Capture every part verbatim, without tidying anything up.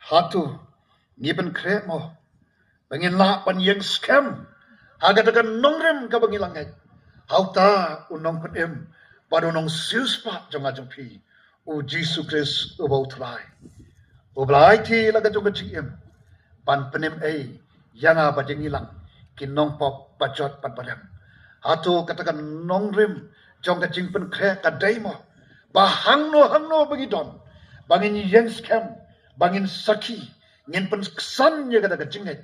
Hato ngi pynkhreh mo ba ngin lah ban ïeng skhem ha kata ka nongrim kaba ngi la ngeit ha uta u nongpynim bad u nongsiewspah jong nga jong phi, u Jisu Khrist uba u Trai, uba la aiti la ka jong ka jingim ban pynim ei ïa nga bad ïa ngi lang ki nongpop bajot bad barem. Hato kata ka nongrim jong ka jingpynkhreh ka dei mo ba hangno hangno ba ngi don, ba ngin ïeng skhem, ba ngin sakhi, ngin pynksan ïa kata ka jingngeit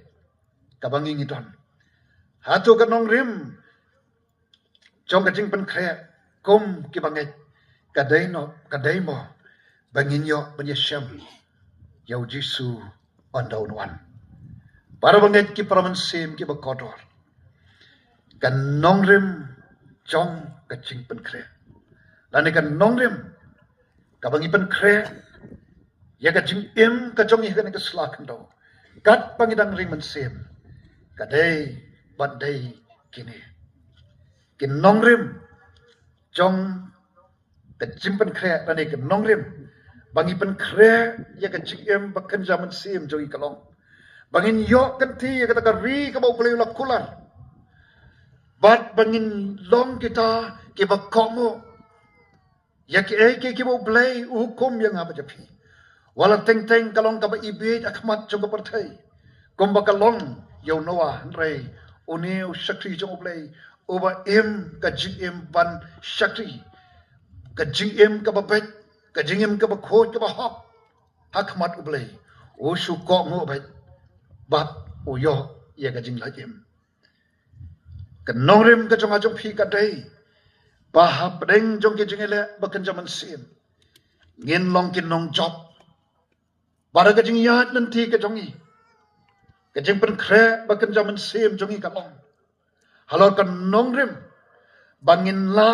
kaba ngi ngi don? Hato ka nongrim jong ka jingpynkhreh kum kiba ngeit ka dei no, ka dei mo ba ngin ïoh ban ïashem ïa u Jisu ynda un wan? Para bangeit ki para mynsiem kiba kordor, ka nongrim jong ka jingpynkhreh lane ka nongrim kaba ngi pynkhreh ïa ka jingim ka jong ngi ha kane ka sla khyndew katba ngi dang ring mynsiem ka dei ban dei kine ki nongrim jong ka jingpynkhreh lane ka nongrim ba ngi pynkhreh ïa ka jingim ba kynja mynsiem jong ngi ka long ba ngin ïoh kynti ïa kata ka ri kaba U Blei u la kular bad ba ngin long kita kiba kohnguh ïa kiei kiei kiba U Blei u hukum ïa nga bad ïa phi. Wat la teng teng ka long kaba ibiej ha khmat jong ka pyrthei kumba ka long ïa u Noah, hynrei une u shakri jong U Blei uba im ka jingim ban shakri, ka jingim kaba beit, ka jingim kaba khuid kaba hok ha khmat U Blei, u shu kohnguh beit bad u ïoh ïa ka jinglait im. Ka nongrim ka jong nga jong phi ka dei ba hapdeng jong ki jingïaleh ba kynja mynsiem ngin long ki nongjop. Bad ha ka jingïaid lynti ka jong ngi, ka jingpynkhreh ba kynja mynsiem jong ngi ka long halor ka nongrim ba ngin lah